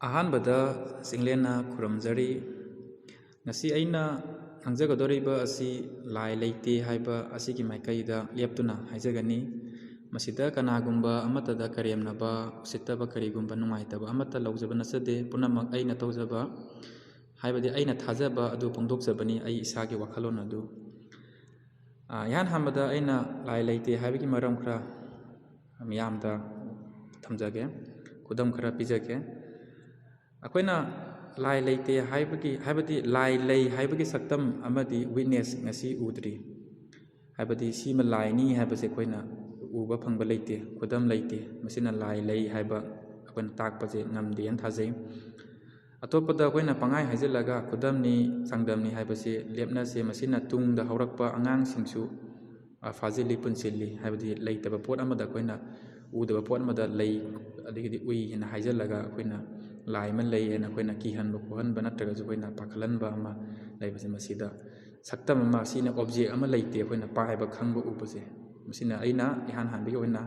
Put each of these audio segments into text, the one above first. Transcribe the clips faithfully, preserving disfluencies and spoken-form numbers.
ꯑꯍꯥꯟꯕꯗ ꯆꯤꯡꯂꯦꯟꯅ ꯈꯨꯔꯨꯝꯖꯔꯤ꯫ ꯉꯁꯤ ꯑꯩꯅ ꯉꯥꯡꯖꯒꯗꯧꯔꯤꯕ ꯑꯁꯤ ꯂꯥꯏ ꯂꯩꯇꯦ ꯍꯥꯏꯕ ꯑꯁꯤꯒꯤ ꯃꯥꯏꯀꯩꯗ ꯂꯦꯞꯇꯨꯅ ꯍꯥꯏꯖꯒꯅꯤ꯫ ꯃꯁꯤꯗ ꯀꯅꯥꯒꯨꯝꯕ ꯑꯃꯠꯇꯗ ꯀꯔꯦꯝꯅꯕ, ꯎꯁꯤꯠꯇꯕ, ꯀꯔꯤꯒꯨꯝꯕ ꯅꯨꯡꯉꯥꯏꯇꯕ ꯑꯃꯠꯇ ꯂꯧꯖꯕ ꯅꯠꯆꯗꯦ꯫ ꯄꯨꯝꯅꯃꯛ ꯑꯩꯅ ꯇꯧꯖꯕ, ꯍꯥꯏꯕꯗꯤ ꯑꯩꯅ ꯊꯥꯖꯕ ꯑꯗꯨ ꯐꯣꯡꯗꯣꯛꯆꯕꯅꯤ, ꯑꯩ ꯏꯁꯥꯒꯤ ꯋꯥꯈꯜꯂꯣꯟ ꯑꯗꯨ꯫ ꯑ, ꯏꯍꯥꯟ ꯍꯥꯟꯕꯗ ꯑꯩꯅ ꯂꯥꯏ ꯂꯩꯇꯦ ꯍꯥꯏꯕꯒꯤ ꯃꯔꯝ ꯈꯔ ꯃꯤꯌꯥꯝꯗ ꯊꯝꯖꯒꯦ, ꯈꯨꯗꯝ ꯈꯔ ꯄꯤꯖꯒꯦ꯫ ꯑꯩꯈꯣꯏꯅ ꯂꯥꯏ ꯂꯩꯇꯦ ꯍꯥꯏꯕꯒꯤ, ꯍꯥꯏꯕꯗꯤ ꯂꯥꯏ ꯂꯩ ꯍꯥꯏꯕꯒꯤ ꯁꯛꯇꯝ ꯑꯃꯗꯤ witness ꯉꯁꯤ ꯎꯗ꯭ꯔꯤ꯫ ꯍꯥꯏꯕꯗꯤ ꯁꯤꯃ ꯂꯥꯏꯅꯤ ꯍꯥꯏꯕꯁꯦ ꯑꯩꯈꯣꯏꯅ ꯎꯕ ꯐꯪꯕ ꯂꯩꯇꯦ, ꯈꯨꯗꯝ ꯂꯩꯇꯦ꯫ ꯃꯁꯤꯅ ꯂꯥꯏ ꯂꯩ ꯍꯥꯏꯕ ꯑꯩꯈꯣꯏꯅ ꯇꯥꯛꯄꯁꯦ ꯉꯝꯗꯦꯅ ꯊꯥꯖꯩ꯫ ꯑꯇꯣꯞꯄꯗ ꯑꯩꯈꯣꯏꯅ ꯄꯪꯍꯥꯏ ꯍꯥꯏꯖꯤꯜꯂꯒ ꯈꯨꯗꯝꯅꯤ, ꯆꯥꯡꯗꯝꯅꯤ ꯍꯥꯏꯕꯁꯦ ꯂꯦꯞꯅꯁꯦ꯫ ꯃꯁꯤꯅ ꯇꯨꯡꯗ ꯍꯧꯔꯛꯄ ꯑꯉꯥꯡꯁꯤꯡꯁꯨ, ꯑ, ꯐꯥꯖꯤꯜꯂꯤ, ꯄꯨꯟꯁꯤꯜꯂꯤ꯫ ꯍꯥꯏꯕꯗꯤ ꯂꯩꯇꯕ ꯄꯣꯠ ꯑꯃꯗ ꯑꯩꯈꯣꯏꯅ ꯎꯗꯕ ꯄꯣꯠ ꯑꯃꯗ ꯂꯩ, ꯑꯗꯒꯤꯗꯤ ꯎꯏ ꯍꯥꯏꯅ ꯍꯥꯏꯖꯤꯜꯂꯒ ꯑꯩꯈꯣꯏꯅ ꯂꯥꯏ ꯑꯃ ꯂꯩ ꯍꯥꯏꯅ ꯑꯩꯈꯣꯏꯅ ꯀꯤꯍꯟꯕ ꯈꯣꯠꯍꯟꯕ ꯅꯠꯇ꯭ꯔꯒꯁꯨ ꯑꯩꯈꯣꯏꯅ ꯄꯥꯈꯠꯍꯟꯕ ꯑꯃ ꯂꯩꯕꯁꯦ, ꯃꯁꯤꯗ ꯁꯛꯇꯝ ꯑꯃ, ꯁꯤꯅ object ꯑꯃ ꯂꯩꯇꯦ ꯑꯩꯈꯣꯏꯅ ꯄꯥꯏꯕ ꯈꯪꯕ ꯎꯕꯁꯦ꯫ ꯃꯁꯤꯅ ꯑꯩꯅ ꯏꯍꯥꯟ ꯍꯥꯟꯕꯒꯤ ꯑꯣꯏꯅ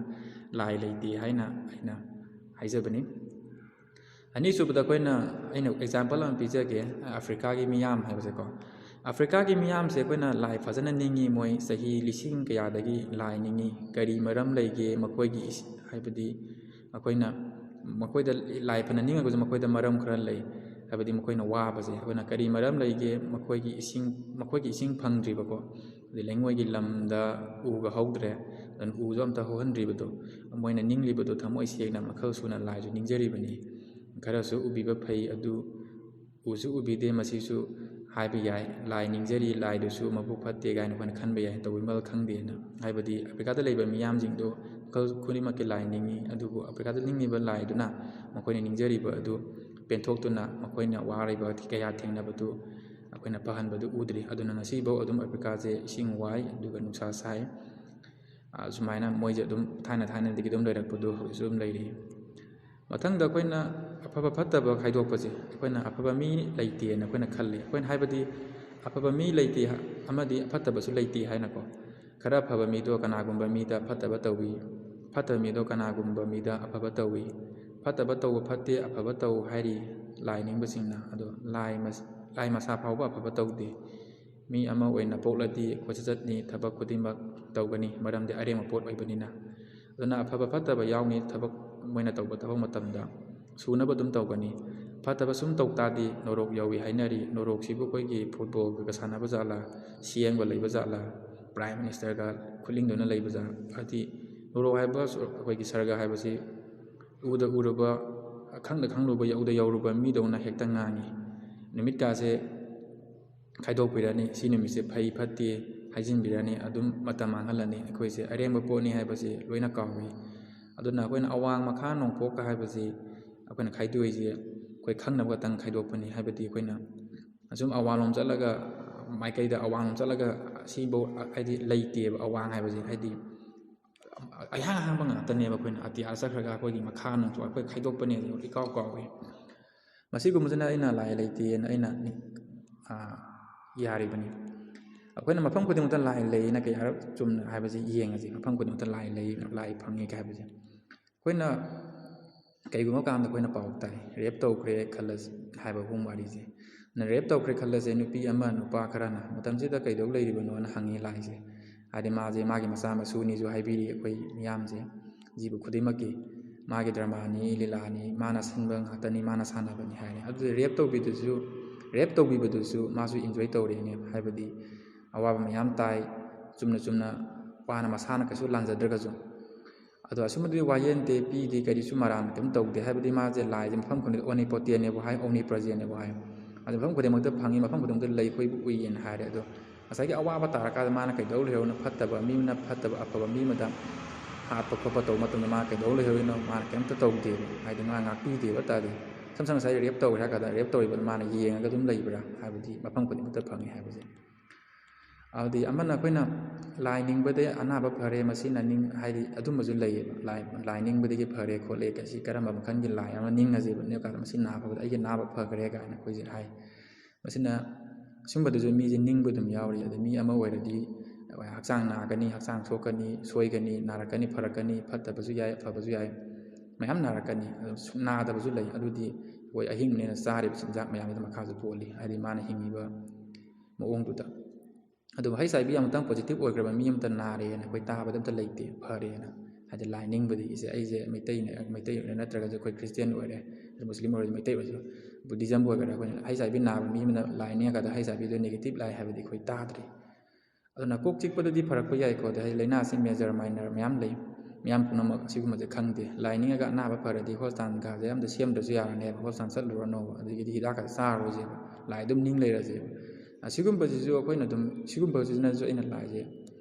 ꯂꯥꯏ ꯂꯩꯇꯦ ꯍꯥꯏꯅ ꯑꯩꯅ ꯍꯥꯏꯖꯕꯅꯤ꯫ ꯑꯅꯤꯁꯨꯕꯗ ꯑꯩꯈꯣꯏꯅ, ꯑꯩꯅ example ꯑꯃ ꯄꯤꯖꯒꯦ, ꯑꯐ꯭ꯔꯤꯀꯥꯒꯤ ꯃꯤꯌꯥꯝ ꯍꯥꯏꯕꯁꯦꯀꯣ꯫ ꯑꯐ꯭ꯔꯤꯀꯥꯒꯤ ꯃꯤꯌꯥꯝꯁꯦ ꯑꯩꯈꯣꯏꯅ ꯂꯥꯏ ꯐꯖꯅ ꯅꯤꯡꯉꯤ, ꯃꯣꯏ ꯆꯍꯤ ꯂꯤꯁꯤꯡ ꯀꯌꯥꯗꯒꯤ ꯂꯥꯏ ꯅꯤꯡꯉꯤ꯫ ꯀꯔꯤ ꯃꯔꯝ ꯂꯩꯒꯦ? ꯃꯈꯣꯏꯒꯤ ꯏꯁ-, ꯍꯥꯏꯕꯗꯤ ꯑꯩꯈꯣꯏꯅ ꯃꯈꯣꯏꯗ ꯂꯥꯏ ꯐꯅ ꯅꯤꯡꯉꯒꯁꯨ ꯃꯈꯣꯏꯗ ꯃꯔꯝ ꯈꯔ ꯂꯩ꯫ ꯍꯥꯏꯕꯗꯤ ꯃꯈꯣꯏꯅ ꯋꯥꯕꯁꯦ ꯑꯩꯈꯣꯏꯅ ꯀꯔꯤ ꯃꯔꯝ ꯂꯩꯒꯦ? ꯃꯈꯣꯏꯒꯤ ꯏꯁꯤꯡ, ꯃꯈꯣꯏꯒꯤ ꯏꯁꯤꯡ ꯐꯪꯗ꯭ꯔꯤꯕꯀꯣ, ꯑꯗꯩ ꯂꯩꯉꯣꯏꯒꯤ ꯂꯝꯗ ꯎꯒ ꯍꯧꯗ꯭ꯔꯦ, ꯑꯗꯨꯅ ꯎꯁꯨ ꯑꯝꯇ ꯍꯧꯍꯟꯗ꯭ꯔꯤꯕꯗꯣ, ꯃꯣꯏꯅ ꯅꯤꯡꯂꯤꯕꯗꯣ ꯊꯃꯣꯏ ꯁꯦꯡꯅ ꯃꯈꯜ ꯁꯨꯅ ꯂꯥꯏꯁꯨ ꯅꯤꯡꯖꯔꯤꯕꯅꯤ꯫ ꯈꯔꯁꯨ ꯎꯕꯤꯕ ꯐꯩ, ꯑꯗꯨ ꯎꯁꯨ ꯎꯕꯤꯗꯦ, ꯃꯁꯤꯁꯨ ꯍꯥꯏꯕ ꯌꯥꯏ꯫ ꯂꯥꯏ ꯅꯤꯡꯖꯔꯤ, ꯂꯥꯏꯗꯨꯁꯨ ꯃꯕꯨꯛ ꯐꯠꯇꯦ ꯀꯥꯏꯅ ꯑꯩꯈꯣꯏꯅ ꯈꯟꯕ ꯌꯥꯏ, ꯇꯧꯕꯤꯃꯜ ꯈꯪꯗꯦꯅ꯫ ꯍꯥꯏꯕꯗꯤ ꯑꯐ꯭ꯔꯤꯀꯥꯗ ꯂꯩꯕ ꯃꯤꯌꯥꯝꯁꯤꯡꯗꯣ ꯃꯈꯜ ꯈꯨꯗꯤꯡꯃꯛꯀꯤ ꯂꯥꯏ ꯅꯤꯡꯉꯤ, ꯑꯗꯨꯕꯨ ꯑꯐ꯭ꯔꯤꯀꯥꯗ ꯅꯤꯡꯉꯤꯕ ꯂꯥꯏꯗꯨꯅ ꯃꯈꯣꯏꯅ ꯅꯤꯡꯖꯔꯤꯕ ꯑꯗꯨ ꯄꯦꯟꯊꯣꯛꯇꯨꯅ ꯃꯈꯣꯏꯅ ꯋꯥꯔꯤꯕ ꯀꯌꯥ ꯊꯦꯡꯅꯕꯗꯨ ꯑꯩꯈꯣꯏꯅ ꯐꯍꯟꯕꯗꯨ ꯎꯗ꯭ꯔꯤ꯫ ꯑꯗꯨꯅ ꯉꯁꯤꯐꯥꯎ ꯑꯗꯨꯝ ꯑꯐ꯭ꯔꯤꯀꯥꯁꯦ ꯏꯁꯤꯡ ꯋꯥꯏ, ꯑꯗꯨꯒ ꯅꯨꯡꯁꯥ ꯁꯥꯏ꯫ ꯑ, ꯁꯨꯃꯥꯏꯅ ꯃꯣꯏꯁꯦ ꯑꯗꯨꯝ ꯊꯥꯏꯅ ꯊꯥꯏꯅꯗꯒꯤ ꯑꯗꯨꯝ ꯂꯩꯔꯛꯄꯗꯨ ꯍꯧꯖꯤꯛꯁꯨ ꯑꯗꯨꯝ ꯂꯩꯔꯤ꯫ ꯃꯊꯪꯗ ꯑꯩꯈꯣꯏꯅ ꯑꯐꯕ ꯐꯠꯇꯕ ꯈꯥꯏꯗꯣꯛꯄꯁꯦ, ꯑꯩꯈꯣꯏꯅ ꯑꯐꯕ ꯃꯤ ꯂꯩꯇꯦꯅ ꯑꯩꯈꯣꯏꯅ ꯈꯜꯂꯤ꯫ ꯑꯩꯈꯣꯏꯅ ꯍꯥꯏꯕꯗꯤ ꯑꯐꯕ ꯃꯤ ꯂꯩꯇꯦ ꯍꯥ-, ꯑꯃꯗꯤ ꯐꯠꯇꯕꯁꯨ ꯂꯩꯇꯦ ꯍꯥꯏꯅꯀꯣ꯫ ꯈꯔ ꯑꯐꯕ ꯃꯤꯗꯣ ꯀꯅꯥꯒꯨꯝꯕ ꯃꯤꯗ ꯐꯠꯇꯕ ꯇꯧꯏ, ꯐꯠꯇꯕ ꯃꯤꯗꯣ ꯀꯅꯥꯒꯨꯝꯕ ꯃꯤꯗ ꯑꯐꯕ ꯇꯧꯏ꯫ ꯐꯠꯇꯕ ꯇꯧꯕ ꯐꯠꯇꯦ, ꯑꯐꯕ ꯇꯧ ꯍꯥꯏꯔꯤ ꯂꯥꯏ ꯅꯤꯡꯕꯁꯤꯡꯅ꯫ ꯑꯗꯣ ꯂꯥꯏ ꯃꯁ-, ꯂꯥꯏ ꯃꯁꯥ ꯐꯥꯎꯕ ꯑꯐꯕ ꯇꯧꯗꯦ꯫ ꯃꯤ ꯑꯃ ꯑꯣꯏꯅ ꯄꯣꯛꯂꯗꯤ ꯀꯣꯏꯆꯠ ꯆꯠꯅꯤ, ꯊꯕꯛ ꯈꯨꯗꯤꯡꯃꯛ ꯇꯧꯒꯅꯤ, ꯃꯔꯝꯗꯤ ꯑꯔꯦꯝꯕ ꯄꯣꯠ ꯑꯣꯏꯕꯅꯤꯅ꯫ ꯑꯗꯨꯅ ꯑꯐꯕ ꯐꯠꯇꯕ ꯌꯥꯎꯅꯤ, ꯊꯕꯛ ꯃꯣꯏꯅ ꯇꯧꯕ ꯊꯕꯛ ꯃꯇꯝꯗ ꯁꯨꯅꯕ ꯑꯗꯨꯝ ꯇꯧꯒꯅꯤ꯫ ꯐꯠꯇꯕ ꯁꯨꯝ ꯇꯧ ꯇꯥꯔꯗꯤ ꯅꯣꯔꯣꯛ ꯌꯧꯏ ꯍꯥꯏꯅꯔꯤ꯫ ꯅꯣꯔꯣꯛꯁꯤꯕꯨ ꯑꯩꯈꯣꯏꯒꯤ ꯐꯨꯠꯕꯣꯜꯒ ꯁꯥꯟꯅꯕ ꯖꯥꯠꯂꯥ, ꯁꯤꯑꯦꯝꯒ ꯂꯩꯕ ꯖꯥꯠꯂꯥ, ꯄ꯭ꯔꯥꯏꯝ ꯃꯤꯅꯤꯁꯇꯔꯒ ꯈꯨꯠꯂꯤꯡꯗꯨꯅ ꯂꯩꯕ ꯖꯥꯠꯂꯥ? ꯍꯥꯏꯗꯤ ꯅꯣꯔꯣꯛ ꯍꯥꯏꯕ ꯑꯩꯈꯣꯏꯒꯤ ꯁꯔꯒ ꯍꯥꯏꯕꯁꯤ ꯎꯗ ꯎꯔꯨꯕ, ꯈꯪꯗ ꯈꯪꯂꯨꯕ, ꯌꯧꯗ ꯌꯧꯔꯨꯕ ꯃꯤꯗꯧꯅ ꯍꯦꯛꯇ ꯉꯥꯡꯉꯤ꯫ ꯅꯨꯃꯤꯠꯀꯥꯁꯦ ꯈꯥꯏꯗꯣꯛꯄꯤꯔꯅꯤ, ꯁꯤ ꯅꯨꯃꯤꯠꯁꯦ ꯐꯩ ꯐꯠꯇꯦ ꯍꯥꯏꯖꯤꯟꯕꯤꯔꯅꯤ, ꯑꯗꯨꯝ ꯃꯇꯝ ꯃꯥꯡꯍꯜꯂꯅꯤ꯫ ꯑꯩꯈꯣꯏꯁꯦ ꯑꯔꯦꯝꯕ ꯄꯣꯠꯅꯤ ꯍꯥꯏꯕꯁꯤ ꯂꯣꯏꯅ ꯀꯥꯎꯏ꯫ ꯑꯗꯨꯅ ꯑꯩꯈꯣꯏꯅ ꯑꯋꯥꯡ ꯃꯈꯥ ꯅꯣꯡꯄꯣꯛꯀ ꯍꯥꯏꯕꯁꯤ ꯑꯩꯈꯣꯏꯅ ꯈꯥꯏꯗꯣꯛꯏꯁꯦ ꯑꯩꯈꯣꯏ ꯈꯪꯅꯕ ꯈꯛꯇꯪ ꯈꯥꯏꯗꯣꯛꯄꯅꯤ꯫ ꯍꯥꯏꯕꯗꯤ ꯑꯩꯈꯣꯏꯅ ꯑꯁꯨꯝ ꯑꯋꯥꯡꯂꯣꯝ ꯆꯠꯂꯒ, ꯃꯥꯏꯀꯩꯗ ꯑꯋꯥꯡꯂꯣꯝ ꯆꯠꯂꯒ ꯁꯤꯐꯧ ꯍꯥꯏꯗꯤ ꯂꯩꯇꯦꯕ꯫ ꯑꯋꯥꯡ ꯍꯥꯏꯕꯁꯤ ꯍꯥꯏꯗꯤ ꯑꯍꯥꯡ ꯑꯍꯥꯡꯕ ꯉꯥꯛꯇꯅꯦꯕ꯫ ꯑꯩꯈꯣꯏꯅ ꯑꯇꯤꯌꯥ ꯆꯠꯈ꯭ꯔꯒ ꯑꯩꯈꯣꯏꯒꯤ ꯃꯈꯥ ꯅꯣꯡꯄꯣꯛ ꯑꯩꯈꯣꯏ ꯈꯥꯏꯗꯣꯛꯄꯅꯦ, ꯑꯗꯨ ꯏꯀꯥꯎ ꯀꯥꯎꯏ꯫ ꯃꯁꯤꯒꯨꯝꯕꯁꯤꯅ ꯑꯩꯅ ꯂꯥꯏ ꯂꯩꯇꯦꯅ ꯑꯩꯅ, ꯑꯥ, ꯌꯥꯔꯤꯕꯅꯤ꯫ ꯑꯩꯈꯣꯏꯅ ꯃꯐꯝ ꯈꯨꯗꯤꯡꯃꯛꯇ ꯂꯥꯏ ꯂꯩꯅ ꯀꯌꯥꯔꯛ ꯆꯨꯝꯅ ꯍꯥꯏꯕꯁꯤ ꯌꯦꯡꯉꯁꯤ꯫ ꯃꯐꯝ ꯈꯨꯗꯤꯡꯃꯛꯇ ꯂꯥꯏ ꯂꯩ, ꯂꯥꯏ ꯐꯪꯉꯤ ꯀꯥꯏ ꯍꯥꯏꯕꯁꯦ꯫ ꯑꯩꯈꯣꯏꯅ ꯀꯩꯒꯨꯝꯕ ꯀꯥꯟꯗ ꯑꯩꯈꯣꯏꯅ ꯄꯥꯎ ꯇꯥꯏ, ꯔꯦꯞ ꯇꯧꯈ꯭ꯔꯦ ꯈꯜꯂꯁꯤ ꯍꯥꯏꯕ ꯋꯥꯔꯤꯁꯦ꯫ ꯅ ꯔꯦꯞ ꯇꯧꯈ꯭ꯔꯦ ꯈꯜꯂꯁꯦ, ꯅꯨꯄꯤ ꯑꯃ ꯅꯨꯄꯥ ꯈꯔꯅ ꯃꯇꯝꯁꯤꯗ ꯀꯩꯗꯧ ꯂꯩꯔꯤꯕꯅꯣꯅ ꯍꯪꯉꯤ ꯂꯥꯏꯁꯦ꯫ ꯍꯥꯏꯗꯤ ꯃꯥꯁꯦ ꯃꯥꯒꯤ ꯃꯆꯥ ꯃꯁꯨꯅꯤꯁꯨ ꯍꯥꯏꯕꯤꯔꯤ ꯑꯩꯈꯣꯏ ꯃꯤꯌꯥꯝꯁꯦ, ꯖꯤꯕ ꯈꯨꯗꯤꯡꯃꯛꯀꯤ꯫ ꯃꯥꯒꯤ ꯗ꯭ꯔꯃꯥꯅꯤ, ꯂꯤꯂꯥꯅꯤ, ꯃꯥꯅ ꯁꯤꯟꯕ ꯉꯥꯛꯇꯅꯤ, ꯃꯥꯅ ꯁꯥꯟꯅꯕꯅꯤ ꯍꯥꯏꯔꯦ꯫ ꯑꯗꯨꯗꯤ ꯔꯦꯞ ꯇꯧꯕꯤꯗꯨꯁꯨ, ꯔꯦꯞ ꯇꯧꯕꯤꯕꯗꯨꯁꯨ ꯃꯥꯁꯨ ꯏꯟꯖꯣꯏ ꯇꯧꯔꯤꯅꯦ, ꯍꯥꯏꯕꯗꯤ ꯑꯋꯥꯕ ꯃꯌꯥꯝ ꯇꯥꯏ, ꯆꯨꯝꯅ ꯆꯨꯝꯅ ꯋꯥꯅ ꯃꯁꯥꯅ ꯀꯩꯁꯨ ꯂꯥꯟꯖꯗ꯭ꯔꯒꯁꯨ꯫ ꯑꯗꯣ ꯑꯁꯨꯝꯕꯗꯨꯗꯤ ꯋꯥꯌꯦꯟꯗꯦ, ꯄꯤꯗꯦ, ꯀꯔꯤꯁꯨ ꯃꯔꯥꯟ ꯀꯔꯤꯝ ꯇꯧꯗꯦ꯫ ꯍꯥꯏꯕꯗꯤ ꯃꯥꯁꯦ ꯂꯥꯏꯁꯦ ꯃꯐꯝ ꯈꯨꯗꯤꯡꯗ ꯑꯣꯝꯅꯤꯄꯣꯇꯦꯟꯅꯦꯕꯨ ꯍꯥꯏ, ꯑꯣꯝꯅꯤꯄ꯭ꯔꯖꯦꯟꯅꯦꯕꯨ ꯍꯥꯏ꯫ ꯑꯗꯨ ꯃꯐꯝ ꯈꯨꯗꯤꯡꯃꯛꯇ ꯐꯪꯉꯤ, ꯃꯐꯝ ꯈꯨꯗꯤꯡꯃꯛꯇ ꯂꯩ, ꯑꯩꯈꯣꯏꯕꯨ ꯎꯏꯌꯦꯅ ꯍꯥꯏꯔꯦ꯫ ꯑꯗꯣ ꯉꯁꯥꯏꯒꯤ ꯑꯋꯥꯕ ꯇꯥꯔꯀꯥꯟꯗ ꯃꯥꯅ ꯀꯩꯗꯧ ꯂꯩꯍꯧꯔꯤꯅꯣ? ꯐꯠꯇꯕ ꯃꯤ ꯑꯃꯅ ꯐꯠꯇꯕ, ꯑꯐꯕ ꯃꯤ ꯑꯃꯗ ꯍꯥꯠꯄ ꯈꯣꯠꯄ ꯇꯧꯕ ꯃꯇꯝꯗ ꯃꯥꯅ ꯀꯩꯗꯧ ꯂꯩꯍꯧꯔꯤꯅꯣ? ꯃꯥꯅ ꯀꯩꯝꯇ ꯇꯧꯗꯦꯕ꯫ ꯍꯥꯏꯗꯤ ꯃꯥ ꯉꯥꯛꯄꯤꯗꯦꯕ꯫ ꯇꯥꯔꯗꯤ ꯁꯝ ꯁꯝꯅ ꯉꯁꯥꯏ ꯔꯦꯞ ꯇꯧꯔꯦ ꯍꯥꯏꯔ ꯀꯥꯟꯗ ꯔꯦꯞ ꯇꯧꯔꯤꯕꯗꯣ ꯃꯥꯅ ꯌꯦꯡꯉꯒ ꯑꯗꯨꯝ ꯂꯩꯕ꯭ꯔꯥ? ꯍꯥꯏꯕꯗꯤ ꯃꯐꯝ ꯈꯨꯗꯤꯡꯃꯛꯇ ꯐꯪꯉꯤ ꯍꯥꯏꯕꯁꯦ꯫ ꯑꯗꯨꯗꯤ ꯑꯃꯅ ꯑꯩꯈꯣꯏꯅ ꯂꯥꯏ ꯅꯤꯡꯕꯗꯒꯤ ꯑꯅꯥꯕ ꯐꯔꯦ, ꯃꯁꯤꯅ ꯅꯤꯡ-, ꯍꯥꯏꯗꯤ ꯑꯗꯨꯝꯕꯁꯨ ꯂꯩꯌꯦꯕ꯫ ꯂꯥꯏ, ꯂꯥꯏ ꯅꯤꯡꯕꯗꯒꯤ ꯐꯔꯦ ꯈꯣꯠꯂꯦ, ꯀꯁꯤ ꯀꯔꯝꯕ ꯃꯈꯜꯒꯤ ꯂꯥꯏ ꯑꯃ ꯅꯤꯡꯉꯁꯦꯕ, ꯅꯤꯡꯉꯀꯥꯟꯗ ꯃꯁꯤ ꯅꯥ ꯐꯕꯗ ꯑꯩꯒꯤ ꯑꯅꯥꯕ ꯐꯈ꯭ꯔꯦ ꯀꯥꯏꯅ ꯑꯩꯈꯣꯏꯁꯦ ꯍꯥꯏ꯫ ꯃꯁꯤꯅ, ꯑꯁꯨꯝꯕꯗꯁꯨ ꯃꯤꯁꯦ ꯅꯤꯡꯕ ꯑꯗꯨꯝ ꯌꯥꯎꯔꯤ꯫ ꯑꯗꯩ ꯃꯤ ꯑꯃ ꯑꯣꯏꯔꯗꯤ ꯍꯛꯆꯥꯡ ꯅꯥꯒꯅꯤ, ꯍꯛꯆꯥꯡ ꯁꯣꯛꯀꯅꯤ, ꯁꯣꯏꯒꯅꯤ, ꯅꯥꯔꯛꯀꯅꯤ, ꯐꯔꯛꯀꯅꯤ, ꯐꯠꯇꯕꯁꯨ ꯌꯥꯏ, ꯑꯐꯕꯁꯨ ꯌꯥꯏ꯫ ꯃꯌꯥꯝ ꯅꯥꯔꯛꯀꯅꯤ꯫ ꯑꯗꯨ ꯁꯨꯛ ꯅꯥꯗꯕꯁꯨ ꯂꯩ꯫ ꯑꯗꯨꯗꯤ ꯑꯩꯈꯣꯏ ꯑꯍꯤꯡꯕꯅꯤꯅ ꯆꯥꯔꯤꯕ ꯆꯤꯟꯖꯥꯛ ꯃꯌꯥꯝꯗꯨꯗ ꯃꯈꯥꯁꯨ ꯄꯣꯜꯂꯤ, ꯍꯥꯏꯗꯤ ꯃꯥꯅ ꯍꯤꯡꯉꯤꯕ ꯃꯑꯣꯡꯗꯨꯗ꯫ ꯑꯗꯨꯕꯨ ꯍꯩꯁ ꯑꯥꯏ ꯚꯤ ꯑꯃꯨꯛꯇꯪ ꯄꯣꯖꯤꯇꯤꯚ ꯑꯣꯏꯈ꯭ꯔꯕ ꯃꯤ ꯑꯃꯇ ꯅꯥꯔꯦꯅ ꯑꯩꯈꯣꯏ ꯇꯥꯕꯗ ꯑꯝꯇ ꯂꯩꯇꯦ, ꯐꯔꯦꯅ꯫ ꯍꯥꯏꯗꯤ ꯂꯥꯏ ꯅꯤꯡꯕꯗꯤ ꯏꯁꯦ ꯑꯩꯁꯦ ꯃꯩꯇꯩꯅ, ꯃꯩꯇꯩ ꯑꯣꯏꯔꯦ, ꯅꯠꯇ꯭ꯔꯒꯁꯨ ꯑꯩꯈꯣꯏ ꯈ꯭ꯔꯤꯁꯇꯤꯌꯥꯟ ꯑꯣꯏꯔꯦ, ꯃꯨꯁꯂꯤꯝ ꯑꯣꯏꯔꯁꯨ, ꯃꯩꯇꯩ ꯑꯣꯏꯔꯁꯨ, ꯕꯨꯙꯤꯖꯝ ꯑꯣꯏꯒꯦꯔꯥ, ꯑꯩꯈꯣꯏꯅ ꯍꯩꯁ ꯑꯥꯏ ꯚꯤ ꯅꯥꯕ ꯃꯤ ꯑꯃꯅ ꯂꯥꯏ ꯅꯤꯡꯉꯀꯥꯟꯗ ꯍꯩꯁ ꯑꯥꯏ ꯚꯤꯗꯣ ꯅꯦꯒꯦꯇꯤꯚ ꯂꯥꯛꯑꯦ ꯍꯥꯏꯕꯗꯤ ꯑꯩꯈꯣꯏ ꯇꯥꯗ꯭ꯔꯤ꯫ ꯑꯗꯨꯅ ꯀꯣꯛ ꯆꯤꯛꯄꯗꯗꯤ ꯐꯔꯛꯄ ꯌꯥꯏꯀꯣ, ꯑꯗꯩ ꯍꯥꯏꯗꯤ ꯂꯥꯏꯅꯥꯁꯤ ꯃꯦꯖꯔ ꯃꯥꯏꯅꯔ ꯃꯌꯥꯝ ꯂꯩ, ꯃꯤꯌꯥꯝ ꯄꯨꯝꯅꯃꯛ ꯁꯤꯒꯨꯝꯕꯁꯦ ꯈꯪꯗꯦ꯫ ꯂꯥꯏ ꯅꯤꯡꯉꯒ ꯑꯅꯥꯕ ꯐꯔꯗꯤ ꯍꯣꯁꯄꯤꯇꯥꯜꯒꯁꯦ ꯑꯝꯇ ꯁꯦꯝꯗ꯭ꯔꯁꯨ ꯌꯥꯔꯅꯦꯕ, ꯍꯣꯁꯄꯤꯇꯥꯜ ꯆꯠꯂꯨꯔꯅꯣꯕ, ꯑꯗꯒꯤꯗꯤ ꯍꯤꯗꯥꯛꯀ ꯆꯥꯔꯔꯣꯏꯁꯦꯕ, ꯂꯥꯏ ꯑꯗꯨꯝ ꯅꯤꯡ ꯂꯩꯔꯁꯦꯕ꯫ ꯑꯁꯤꯒꯨꯝꯕꯁꯤꯁꯨ ꯑꯩꯈꯣꯏꯅ ꯑꯗꯨꯝ, ꯁꯤꯒꯨꯝꯕꯁꯤꯅꯁꯨ ꯑꯩꯅ ꯂꯥꯏꯁꯦ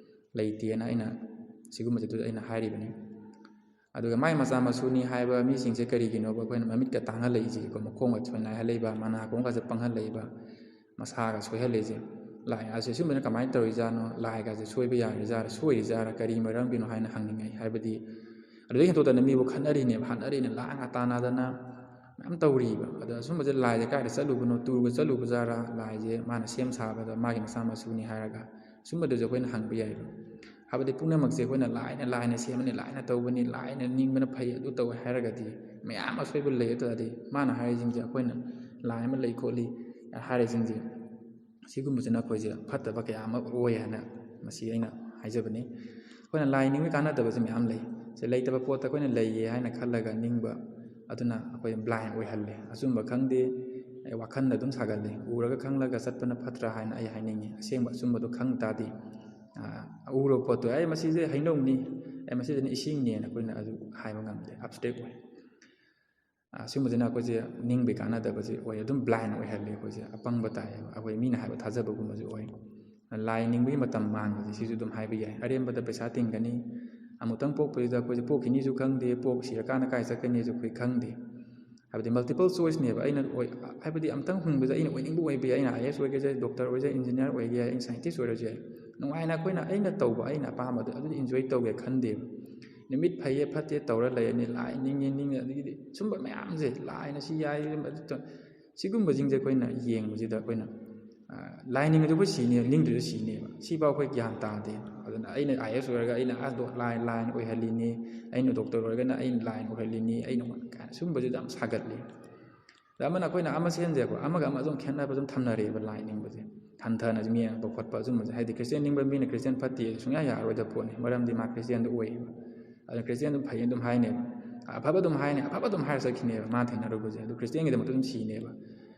ꯂꯩꯇꯦꯅ ꯑꯩꯅ ꯁꯤꯒꯨꯝꯕꯁꯤꯗ ꯑꯩꯅ ꯍꯥꯏꯔꯤꯕꯅꯤ꯫ ꯑꯗꯨꯒ ꯃꯥꯏ ꯃꯆꯥ ꯃꯁꯨꯅꯤ ꯍꯥꯏꯕ ꯃꯤꯁꯤꯡꯁꯦ ꯀꯔꯤꯒꯤꯅꯣꯕ ꯑꯩꯈꯣꯏꯅ ꯃꯃꯤꯠꯀ ꯇꯥꯡꯍꯜꯂꯛꯏꯁꯤꯀꯣ? ꯃꯈꯣꯡꯒ ꯁꯣꯏꯅꯥꯏꯍꯜꯂꯛꯏꯕ, ꯃꯅꯥ ꯀꯣꯡꯒꯁꯦ ꯄꯪꯍꯜꯂꯛꯏꯕ, ꯃꯁꯥꯒ ꯁꯣꯏꯍꯜꯂꯛꯏꯁꯦ꯫ ꯂꯥꯏ ꯑꯁꯦ ꯁꯤꯒꯨꯝꯕꯅ ꯀꯃꯥꯏꯅ ꯇꯧꯔꯤꯖꯥꯠꯅꯣ? ꯂꯥꯏꯒꯁꯦ ꯁꯣꯏꯕ ꯌꯥꯔꯤꯖꯥꯠꯔꯥ, ꯁꯣꯏꯔꯤꯖꯥꯠꯔꯥ, ꯀꯔꯤ ꯃꯔꯝꯒꯤꯅꯣ ꯍꯥꯏꯅ ꯍꯪꯅꯤꯡꯉꯦ꯫ ꯍꯥꯏꯕꯗꯤ ꯑꯗꯨꯗꯩ ꯍꯦꯟꯗꯣꯛꯇꯅ ꯃꯤꯕꯨ ꯈꯠꯅꯔꯤꯅꯦꯕ, ꯍꯥꯠꯅꯔꯤꯅꯦ, ꯂꯥꯡꯉ ꯇꯥꯟꯅꯗꯅ ꯃꯌꯥꯝ ꯇꯧꯔꯤꯕ꯫ ꯑꯗꯣ ꯑꯁꯨꯝꯕꯁꯦ ꯂꯥꯏꯁꯦ ꯀꯥꯏꯗ ꯆꯠꯂꯨꯕꯅꯣ, ꯇꯨꯔꯒ ꯆꯠꯂꯨꯕ ꯖꯥꯠꯔꯥ, ꯂꯥꯏꯁꯦ ꯃꯥꯅ ꯁꯦꯝ ꯁꯥꯕꯗ ꯃꯥꯒꯤ ꯃꯆꯥ ꯃꯁꯨꯅꯤ ꯍꯥꯏꯔꯒ? ꯁꯨꯝꯕꯗꯁꯨ ꯑꯩꯈꯣꯏꯅ ꯍꯪꯕ ꯌꯥꯏꯕ꯫ ꯍꯥꯏꯕꯗꯤ ꯄꯨꯝꯅꯃꯛꯁꯦ ꯑꯩꯈꯣꯏꯅ ꯂꯥꯏꯅ, ꯂꯥꯏꯅ ꯁꯦꯝꯕꯅꯤ, ꯂꯥꯏꯅ ꯇꯧꯕꯅꯤ, ꯂꯥꯏꯅ ꯅꯤꯡꯕꯅ ꯐꯩ, ꯑꯗꯨ ꯇꯧꯋꯦ ꯍꯥꯏꯔꯒꯗꯤ, ꯃꯌꯥꯝ ꯑꯁꯣꯏꯕ ꯂꯩ꯫ ꯑꯗꯨ ꯇꯥꯔꯗꯤ ꯃꯥꯅ ꯍꯥꯏꯔꯤꯁꯤꯡꯁꯦ ꯑꯩꯈꯣꯏꯅ ꯂꯥꯏ ꯑꯃ ꯂꯩ ꯈꯣꯠꯂꯤ ꯍꯥꯏꯔꯤꯁꯤꯡꯁꯦ, ꯁꯤꯒꯨꯝꯕꯁꯤꯅ ꯑꯩꯈꯣꯏꯁꯦ ꯐꯠꯇꯕ ꯀꯌꯥ ꯑꯃ ꯑꯣꯏ ꯍꯥꯏꯅ ꯃꯁꯤ ꯑꯩꯅ ꯍꯥꯏꯖꯕꯅꯤ꯫ ꯑꯩꯈꯣꯏꯅ ꯂꯥꯏ ꯅꯤꯡꯕꯒꯤ ꯀꯥꯟꯅꯗꯕꯁꯦ ꯃꯌꯥꯝ ꯂꯩ꯫ ꯁꯦ, ꯂꯩꯇꯕ ꯄꯣꯠꯇ ꯑꯩꯈꯣꯏꯅ ꯂꯩꯌꯦ ꯍꯥꯏꯅ ꯈꯜꯂꯒ ꯅꯤꯡꯕ, ꯑꯗꯨꯅ ꯑꯩꯈꯣꯏ ꯕ꯭ꯂꯥꯏꯟ ꯑꯣꯏꯍꯜꯂꯦ꯫ ꯑꯆꯨꯝꯕ ꯈꯪꯗꯦ, ꯑꯩ ꯋꯥꯈꯜꯗ ꯑꯗꯨꯝ ꯁꯥꯒꯜꯂꯤ꯫ ꯎꯔꯒ ꯈꯪꯂꯒ ꯆꯠꯄꯅ ꯐꯠꯇ꯭ꯔꯥ ꯍꯥꯏꯅ ꯑꯩ ꯍꯥꯏꯅꯤꯡꯉꯤ꯫ ꯑꯁꯦꯡꯕ ꯑꯆꯨꯝꯕꯗꯣ ꯈꯪ ꯇꯥꯔꯗꯤ, ꯑꯥ, ꯎꯔꯕ ꯄꯣꯠꯇꯣ, "ꯑꯦ, ꯃꯁꯤꯁꯦ ꯍꯩꯅꯧꯅꯤ, ꯑꯦ, ꯃꯁꯤꯗꯅ ꯏꯁꯤꯡꯅꯦꯅ" ꯑꯩꯈꯣꯏꯅ ꯑꯗꯨ ꯍꯥꯏꯕ ꯉꯝꯗꯦ, ꯑꯦꯕꯁꯇ꯭ꯔꯦꯛ ꯑꯣꯏ꯫ ꯑꯥ, ꯁꯤꯒꯨꯝꯕꯁꯤꯅ ꯑꯩꯈꯣꯏꯁꯦ ꯅꯤꯡꯕꯒꯤ ꯀꯥꯟꯅꯗꯕꯁꯦ ꯑꯣꯏ, ꯑꯗꯨꯝ ꯕ꯭ꯂꯥꯏꯟ ꯑꯣꯏꯍꯜꯂꯤ ꯑꯩꯈꯣꯏꯁꯦ, ꯑꯄꯪꯕ ꯇꯥꯏꯌꯦꯕ꯫ ꯑꯩꯈꯣꯏ ꯃꯤꯅ ꯍꯥꯏꯕ ꯊꯥꯖꯕꯒꯨꯝꯕꯁꯨ ꯑꯣꯏ꯫ ꯂꯥꯏ ꯅꯤꯡꯕꯒꯤ ꯃꯇꯝ ꯃꯥꯡꯕꯁꯦ ꯁꯤꯁꯨ ꯑꯗꯨꯝ ꯍꯥꯏꯕ ꯌꯥꯏ꯫ ꯑꯔꯦꯝꯕꯗ ꯄꯩꯁꯥ ꯇꯤꯡꯒꯅꯤ, ꯑꯃꯨꯛꯇꯪ ꯄꯣꯛꯄꯁꯤꯗ ꯑꯩꯈꯣꯏꯁꯦ ꯄꯣꯛꯈꯤꯅꯤꯁꯨ ꯈꯪꯗꯦ, ꯄꯣꯛ ꯁꯤꯔꯀꯥꯟꯗ ꯀꯥꯏ ꯆꯠꯀꯅꯤꯁꯨ ꯑꯩꯈꯣꯏ ꯈꯪꯗꯦ꯫ ꯍꯥꯏꯕꯗꯤ ꯃꯜꯇꯤꯄꯜ ꯆꯣꯏꯁꯅꯦꯕ꯫ ꯑꯩꯅ ꯑꯣꯏ-, ꯍꯥꯏꯕꯗꯤ ꯑꯝꯇꯪ ꯍꯤꯡꯕꯗ ꯑꯩꯅ ꯑꯣꯏꯅꯤꯡꯕ ꯑꯣꯏꯕ ꯌꯥꯏ, ꯑꯩꯅ ꯑꯥꯏ ꯑꯦꯁ ꯑꯣꯏꯒꯦꯁꯨ ꯌꯥꯏ, ꯗꯣꯛꯇꯔ ꯑꯣꯏꯒꯦꯁꯨ ꯌꯥꯏ, ꯏꯟꯖꯤꯅꯤꯌꯥꯔ ꯑꯣꯏꯒꯦ ꯌꯥꯏ, ꯑꯩꯅ ꯁꯥꯏꯟꯇꯤꯁ ꯑꯣꯏꯔꯁꯨ ꯌꯥꯏ꯫ ꯅꯨꯡꯉꯥꯏꯅ ꯑꯩꯈꯣꯏꯅ, ꯑꯩꯅ ꯇꯧꯕ, ꯑꯩꯅ ꯑꯄꯥꯝꯕꯗꯣ ꯑꯗꯨꯗꯤ ꯏꯟꯖꯣꯏ ꯇꯧꯒꯦ ꯈꯟꯗꯦꯕ꯫ ꯅꯨꯃꯤꯠ ꯐꯩꯌꯦ ꯐꯠꯇꯦ ꯇꯧꯔ ꯂꯩꯔꯅꯤ, ꯂꯥꯏ ꯅꯤꯡꯉꯦ ꯅꯤꯡꯉꯦ, ꯑꯗꯒꯤꯗꯤ ꯁꯨꯝꯕ ꯃꯌꯥꯝꯁꯦ, ꯂꯥꯏꯅ ꯁꯤ ꯌꯥꯏ, ꯑꯗꯨ ꯇꯧ-, ꯁꯤꯒꯨꯝꯕꯁꯤꯡꯁꯦ ꯑꯩꯈꯣꯏꯅ ꯌꯦꯡꯕꯁꯤꯗ ꯑꯩꯈꯣꯏꯅ, ꯑꯥ, ꯂꯥꯏ ꯅꯤꯡꯉꯁꯨ ꯑꯩꯈꯣꯏ ꯁꯤꯅꯦꯕ, ꯅꯤꯡꯗ꯭ꯔꯁꯨ ꯁꯤꯅꯦꯕ꯫ ꯁꯤꯐꯥꯎ ꯑꯩꯈꯣꯏ ꯒ꯭ꯌꯥꯟ ꯇꯥꯗꯦ꯫ ꯑꯗꯨꯅ ꯑꯩꯅ ꯑꯥꯏ ꯑꯦꯁ ꯑꯣꯏꯔꯒ ꯑꯩꯅ ꯑꯥ ꯗꯣ-, ꯂꯥꯏꯟ, ꯂꯥꯏꯟ ꯑꯣꯏꯍꯜꯂꯤꯅꯤ, ꯑꯩꯅ ꯗꯣꯛꯇꯔ ꯑꯣꯏꯔꯒꯅ ꯑꯩꯅ ꯂꯥꯏꯟ ꯑꯣꯏꯍꯜꯂꯤꯅꯤ, ꯑꯩꯅ ꯀꯥꯏꯅ ꯁꯨꯝꯕꯁꯤꯗ ꯌꯥꯝ ꯁꯥꯒꯠꯂꯤ꯫ ꯑꯗ ꯑꯃꯅ ꯑꯩꯈꯣꯏꯅ ꯑꯃ ꯁꯦꯝꯁꯦꯀꯣ, ꯑꯃꯒ ꯑꯃ ꯑꯗꯨꯝ ꯈꯦꯠꯅꯕ ꯑꯗꯨꯝ ꯊꯝꯅꯔꯦꯕ, ꯂꯥꯏ ꯅꯤꯡꯕꯁꯦ꯫ ꯍꯟꯊꯅ ꯃꯤ ꯌꯦꯡꯉꯛꯄ ꯈꯣꯠꯄ ꯑꯗꯨꯝꯕꯁꯦ, ꯍꯥꯏꯗꯤ ꯈ꯭ꯔꯤꯁꯇꯤꯌꯥꯟ ꯅꯤꯡꯕ ꯃꯤꯅ ꯈ꯭ꯔꯤꯁꯇꯤꯌꯥꯟ ꯐꯠꯇꯦ ꯁꯨꯡꯌꯥ ꯌꯥꯔꯣꯏꯗꯕ ꯄꯣꯠꯅꯤ, ꯃꯔꯝꯗꯤ ꯃꯥ ꯈ꯭ꯔꯤꯁꯇꯤꯌꯥꯟꯗꯨ ꯑꯣꯏꯌꯦꯕ꯫ ꯑꯗꯨꯅ ꯈ꯭ꯔꯤꯁꯇꯤꯌꯥꯟꯗꯨ ꯐꯩ ꯑꯗꯨꯝ ꯍꯥꯏꯅꯦꯕ, ꯑꯐꯕ ꯑꯗꯨꯝ ꯍꯥꯏꯅꯤ, ꯑꯐꯕ ꯑꯗꯨꯝ ꯍꯥꯏꯔ ꯆꯠꯈꯤꯅꯦꯕ ꯃꯥ ꯊꯦꯡꯅꯔꯨꯕꯁꯦ꯫ ꯑꯗꯨ ꯈ꯭ꯔꯤꯁꯇꯤꯌꯥꯟꯒꯤꯗꯃꯛꯇ ꯑꯗꯨꯝ ꯁꯤꯅꯦꯕ꯫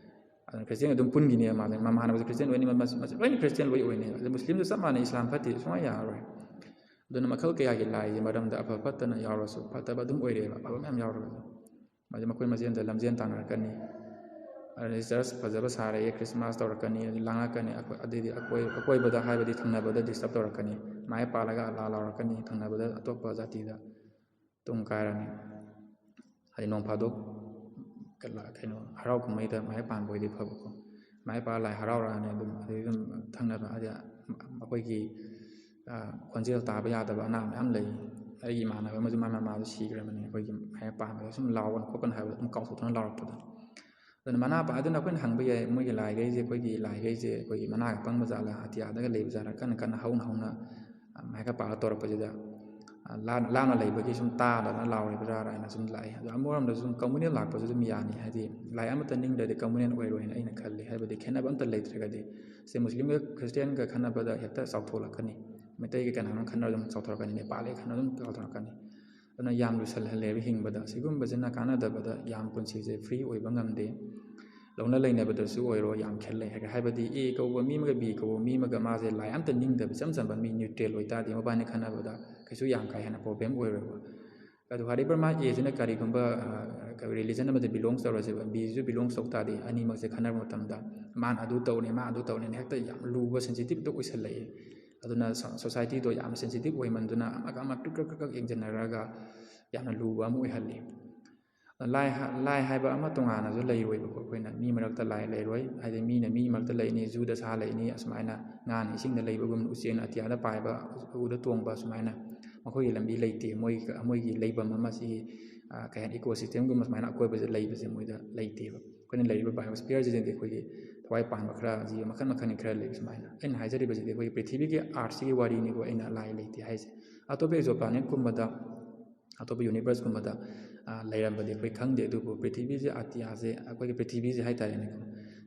ꯑꯗꯨꯅ ꯈ꯭ꯔꯤꯁꯇꯤꯌꯥꯟ ꯑꯗꯨꯝ ꯄꯨꯟꯈꯤꯅꯦꯕ ꯃꯥꯁꯦ, ꯃꯃꯥꯟꯅꯕꯁꯦ ꯈ꯭ꯔꯤꯁꯇꯤꯌꯥꯟ ꯑꯣꯏꯅꯤ, ꯃꯃꯥ-, ꯃꯁꯤ ꯂꯣꯏꯅ ꯈ꯭ꯔꯤꯁꯇꯤꯌꯥꯟ ꯂꯣꯏ ꯑꯣꯏꯅꯦꯕ꯫ ꯑꯗꯨ ꯃꯨꯁꯂꯤꯝꯁꯨ ꯆꯞ ꯃꯥꯟꯅꯩ, ꯏꯁꯂꯥꯝ ꯐꯠꯇꯦ ꯁꯨꯡꯌꯥ ꯌꯥꯔꯔꯣꯏ꯫ ꯑꯗꯨꯅ ꯃꯈꯜ ꯀꯌꯥꯒꯤ ꯂꯥꯏꯒꯤ ꯃꯔꯝꯗ ꯑꯐ ꯐꯠꯇꯅ ꯌꯥꯎꯔꯁꯨ ꯐꯠꯇꯕ ꯑꯗꯨꯝ ꯑꯣꯏꯔꯦꯕ, ꯑꯐꯕ ꯃꯌꯥꯝ ꯌꯥꯎꯔꯒꯁꯨ꯫ ꯃꯁꯤ ꯃꯈꯣꯏ ꯃꯁꯦꯟꯗ ꯂꯝꯖꯦꯟ ꯇꯥꯟꯅꯔꯛꯀꯅꯤ꯫ ꯑꯗꯨꯗꯩ ꯆꯔꯆ ꯐꯖꯕ ꯁꯥꯔꯛꯑꯦ, ꯈ꯭ꯔꯤꯁꯃꯥꯁ ꯇꯧꯔꯛꯀꯅꯤ, ꯑꯗꯨ ꯂꯥꯡꯉꯛꯀꯅꯤ, ꯑꯩꯈꯣꯏ-, ꯑꯗꯩꯗꯤ ꯑꯀꯣꯏ-, ꯑꯀꯣꯏꯕꯗ ꯍꯥꯏꯕꯗꯤ ꯊꯪꯅꯕꯗ ꯗꯤꯁꯇꯔꯕ ꯇꯧꯔꯛꯀꯅꯤ, ꯃꯥꯏ ꯄꯥꯜꯂꯒ ꯑꯂꯥ ꯂꯥꯎꯔꯛꯀꯅꯤ, ꯊꯪꯅꯕꯗ ꯑꯇꯣꯞꯄ ꯖꯥꯇꯤꯗ ꯇꯨꯡ ꯀꯥꯏꯔꯅꯤ꯫ ꯍꯥꯏꯗꯤ ꯅꯣꯡ ꯐꯥꯗꯣꯛ ꯀ-, ꯀꯩꯅꯣ ꯍꯔꯥꯎ ꯀꯨꯝꯍꯩꯗ ꯃꯥꯏ ꯄꯥꯟꯕ ꯑꯣꯏꯗꯤ ꯐꯕꯀꯣ, ꯃꯥꯏ ꯄꯥꯜꯂ ꯂꯥꯏ ꯍꯔꯥꯎꯔꯛꯑꯅꯤ, ꯑꯗꯨꯝ ꯑꯗꯩ ꯑꯗꯨꯝ ꯊꯪꯅꯕ ꯍꯥꯏꯗꯤ ꯑꯩꯈꯣꯏꯒꯤ, ꯑ, ꯈꯣꯟꯖꯦꯜ ꯇꯥꯕ ꯌꯥꯗꯕ ꯑꯅꯥ ꯃꯌꯥꯝ ꯂꯩ꯫ ꯑꯩꯒꯤ ꯏꯃꯥꯟꯅꯕ ꯑꯃꯁꯨ ꯃꯥꯏ ꯃꯃꯥꯗꯣ ꯁꯤꯈ꯭ꯔꯕꯅꯤ, ꯑꯩꯈꯣꯏꯒꯤ ꯃꯥꯏ ꯄꯥꯟꯕꯗ ꯁꯨꯝ ꯂꯥꯎꯒꯅꯨ ꯈꯣꯠꯀꯅꯨ ꯍꯥꯏꯕꯗ ꯑꯗꯨꯝ ꯀꯥꯎꯊꯣꯛꯇꯨꯅ ꯂꯥꯎꯔꯛꯄꯗꯣ꯫ ꯑꯗꯨꯅ ꯃꯅꯥ ꯄꯥ-, ꯑꯗꯨꯅ ꯑꯩꯈꯣꯏꯅ ꯍꯪꯕ ꯌꯥꯏ, ꯃꯣꯏꯒꯤ ꯂꯥꯏꯈꯩꯁꯦ, ꯑꯩꯈꯣꯏꯒꯤ ꯂꯥꯏꯈꯩꯁꯦ ꯑꯩꯈꯣꯏꯒꯤ ꯃꯅꯥꯒ ꯄꯪꯕ ꯖꯥꯠꯂꯥ, ꯑꯇꯤꯌꯥꯗꯒ ꯂꯩꯕ ꯖꯥꯠꯂꯥ, ꯀꯟꯅ ꯀꯟꯅ ꯍꯧꯅ ꯍꯧꯅ, ꯑ, ꯃꯥꯏꯀ ꯄꯥꯜꯂ ꯇꯧꯔꯛꯄꯁꯤꯗ, ꯑ, ꯂꯥꯞ-, ꯂꯥꯞꯅ ꯂꯩꯕꯒꯤ ꯁꯨꯝ ꯇꯥꯗꯅ ꯂꯥꯎꯔꯤꯕ ꯖꯥꯠꯂꯥ ꯍꯥꯏꯅ ꯁꯨꯝ ꯂꯥꯛꯏ꯫ ꯑꯗꯣ ꯑꯃꯔꯣꯝꯗ ꯁꯨꯝ ꯀꯝꯃꯨꯅꯦꯜ ꯂꯥꯛꯄꯁꯨ ꯑꯗꯨꯝ ꯌꯥꯅꯤ, ꯍꯥꯏꯗꯤ ꯂꯥꯏ ꯑꯃꯠꯇ ꯅꯤꯡꯗ꯭ꯔꯗꯤ ꯀꯝꯃꯨꯅꯦꯜ ꯑꯣꯏꯔꯣꯏꯅ ꯑꯩꯅ ꯈꯜꯂꯤ꯫ ꯍꯥꯏꯕꯗꯤ ꯈꯦꯠꯅꯕ ꯑꯝꯇ ꯂꯩꯇ꯭ꯔꯒꯗꯤ, ꯁꯦ ꯃꯨꯁꯂꯤꯝꯒ ꯈ꯭ꯔꯤꯁꯇꯤꯌꯥꯟꯒ ꯈꯟꯅꯕꯗ ꯍꯦꯛꯇ ꯆꯥꯎꯊꯣꯛꯂꯛꯀꯅꯤ, ꯃꯩꯇꯩꯒ ꯀꯅꯥꯅꯣ ꯈꯟꯅꯔ ꯑꯗꯨꯝ ꯆꯥꯎꯊꯣꯔꯛꯀꯅꯤ, ꯅꯦꯄꯥꯂꯤ ꯈꯟꯅꯔ ꯑꯗꯨꯝ ꯆꯥꯎꯊꯣꯔꯛꯀꯅꯤ꯫ ꯑꯗꯨꯅ ꯌꯥꯝ ꯂꯨꯁꯜꯍꯜꯂꯦꯕ ꯍꯤꯡꯕꯗ꯫ ꯁꯤꯒꯨꯝꯕꯁꯤꯅ ꯀꯥꯟꯅꯗꯕꯗ ꯌꯥꯝ ꯄꯨꯟꯁꯤꯁꯦ ꯐ꯭ꯔꯤ ꯑꯣꯏꯕ ꯉꯝꯗꯦ꯫ ꯂꯧꯅ ꯂꯩꯅꯕꯗꯁꯨ ꯑꯣꯏꯔꯣ ꯌꯥꯝ ꯈꯦꯠꯅꯩ꯫ ꯍꯥꯏ-, ꯍꯥꯏꯕꯗꯤ ꯑꯦ ꯀꯧꯕ ꯃꯤ ꯑꯃꯒ ꯕꯤ ꯀꯧꯕ ꯃꯤ ꯑꯃꯒ ꯃꯥꯁꯦ ꯂꯥꯏ ꯑꯝꯇ ꯅꯤꯡꯗꯕ ꯏꯆꯝ ꯆꯝꯕ ꯃꯤ ꯅ꯭ꯌꯨꯇ꯭ꯔꯦꯜ ꯑꯣꯏꯇꯥꯔꯗꯤ ꯃꯕꯥꯅꯤ ꯈꯟꯅꯕꯗ ꯀꯩꯁꯨ ꯌꯥꯝ ꯀꯥ ꯍꯦꯟꯅ ꯄ꯭ꯔꯣꯕ꯭ꯂꯦꯝ ꯑꯣꯏꯔꯣꯏꯕ꯫ ꯑꯗꯨ ꯍꯔꯤ ꯕꯔꯃꯥ ꯑꯦꯁꯤꯅ ꯀꯔꯤꯒꯨꯝꯕ, ꯑ, ꯀ-, ꯔꯤꯂꯤꯖꯟ ꯑꯃꯗ ꯕꯤꯂꯣꯡꯁ ꯇꯧꯔꯁꯦꯕ, ꯕꯤꯁꯤꯁꯨ ꯕꯤꯂꯣꯡꯁ ꯇꯧ ꯇꯥꯔꯗꯤ ꯑꯅꯤꯃꯛꯁꯦ ꯈꯟꯅꯕ ꯃꯇꯝꯗ ꯃꯥꯅ ꯑꯗꯨ ꯇꯧꯅꯤ, ꯃꯥ ꯑꯗꯨ ꯇꯧꯅꯤꯅ ꯍꯦꯛꯇ ꯌꯥꯝ ꯂꯨꯕ ꯁꯦꯟꯁꯤꯇꯤꯞꯇ ꯑꯣꯏꯁꯜꯂꯛꯑꯦ꯫ ꯑꯗꯨꯅ ꯁꯣ-, ꯁꯣꯁꯥꯏꯇꯤꯗꯣ ꯌꯥꯝ ꯁꯦꯟꯁꯤꯇꯤꯞ ꯑꯣꯏꯃꯟꯗꯨꯅ ꯑꯃꯒ ꯑꯃ ꯀ꯭ꯔꯛ ꯀ꯭ꯔꯛ ꯀ꯭ꯔꯛ ꯀ꯭ꯔꯛ ꯌꯦꯡꯁꯤꯟꯅꯔꯒ ꯌꯥꯝꯅ ꯂꯨꯕ ꯑꯃ ꯑꯣꯏꯍꯜꯂꯤ꯫ ꯂꯥꯏ ꯍꯥ-, ꯂꯥꯏ ꯍꯥꯏꯕ ꯑꯃ ꯇꯣꯉꯥꯟꯅꯁꯨ ꯂꯩꯔꯣꯏꯕꯀꯣ꯫ ꯑꯩꯈꯣꯏꯅ ꯃꯤ ꯃꯔꯛꯇ ꯂꯥꯏ ꯂꯩꯔꯣꯏ, ꯍꯥꯏꯗꯤ ꯃꯤꯅ ꯃꯤ ꯃꯔꯛꯇ ꯂꯩꯅꯤ, ꯖꯨꯗ ꯁꯥ ꯂꯩꯅꯤ, ꯑꯁꯨꯃꯥꯏꯅ ꯉꯥꯅ ꯏꯁꯤꯡꯗ ꯂꯩꯕꯒꯨꯝꯅ, ꯎꯆꯦꯛꯅ ꯑꯇꯤꯌꯥꯗ ꯄꯥꯏꯕ, ꯎꯗ ꯇꯣꯡꯕ, ꯑꯁꯨꯃꯥꯏꯅ ꯃꯈꯣꯏꯒꯤ ꯂꯝꯕꯤ ꯂꯩꯇꯦ꯫ ꯃꯣꯏ, ꯃꯣꯏꯒꯤ ꯂꯩꯐꯝ ꯑꯃ ꯁꯤꯒꯤ, ꯑ, ꯀꯩ ꯍꯥꯏꯅꯤ, ꯏꯀꯣ ꯁꯤꯁꯇꯦꯝꯒꯨꯝꯕ ꯁꯨꯃꯥꯏꯅ ꯑꯀꯣꯏꯕꯁꯦ ꯂꯩꯕꯁꯦ ꯃꯣꯏꯗ ꯂꯩꯇꯦꯕ꯫ ꯑꯩꯈꯣꯏꯅ ꯂꯩꯔꯤꯕ ꯕꯥꯏꯑꯣꯁꯐꯤꯌꯔꯁꯤꯗꯗꯤ ꯑꯩꯈꯣꯏꯒꯤ ꯈ꯭ꯋꯥꯏ ꯄꯥꯟꯕ ꯈꯔ, ꯖꯤꯕ ꯃꯈꯜ ꯃꯈꯜꯒꯤ ꯈꯔ ꯂꯩ꯫ ꯁꯨꯃꯥꯏꯅ ꯑꯩꯅ ꯍꯥꯏꯖꯔꯤꯕꯁꯤꯗꯤ ꯑꯩꯈꯣꯏꯒꯤ ꯄ꯭ꯔꯤꯊꯤꯕꯤꯒꯤ, ꯑꯥꯔꯠꯁꯤꯒꯤ ꯋꯥꯔꯤꯅꯤꯀꯣ, ꯑꯩꯅ ꯂꯥꯏ ꯂꯩꯇꯦ ꯍꯥꯏꯁꯦ꯫ ꯑꯇꯣꯞꯄ ꯑꯦꯛꯖꯣ ꯄ꯭ꯂꯥꯅꯦꯠꯀꯨꯝꯕꯗ, ꯑꯇꯣꯞꯄ ꯌꯨꯅꯤꯚꯔꯁꯀꯨꯝꯕꯗ, ꯑ, ꯂꯩꯔꯝꯕꯗꯤ ꯑꯩꯈꯣꯏ ꯈꯪꯗꯦ, ꯑꯗꯨꯕꯨ ꯄ꯭ꯔꯤꯊꯤꯕꯤꯁꯦ, ꯑꯇꯤꯌꯥꯁꯦ, ꯑꯩꯈꯣꯏꯒꯤ ꯄ꯭ꯔꯤꯊꯤꯕꯤꯁꯦ ꯍꯥꯏꯇꯥꯔꯦꯅꯦꯀꯣ,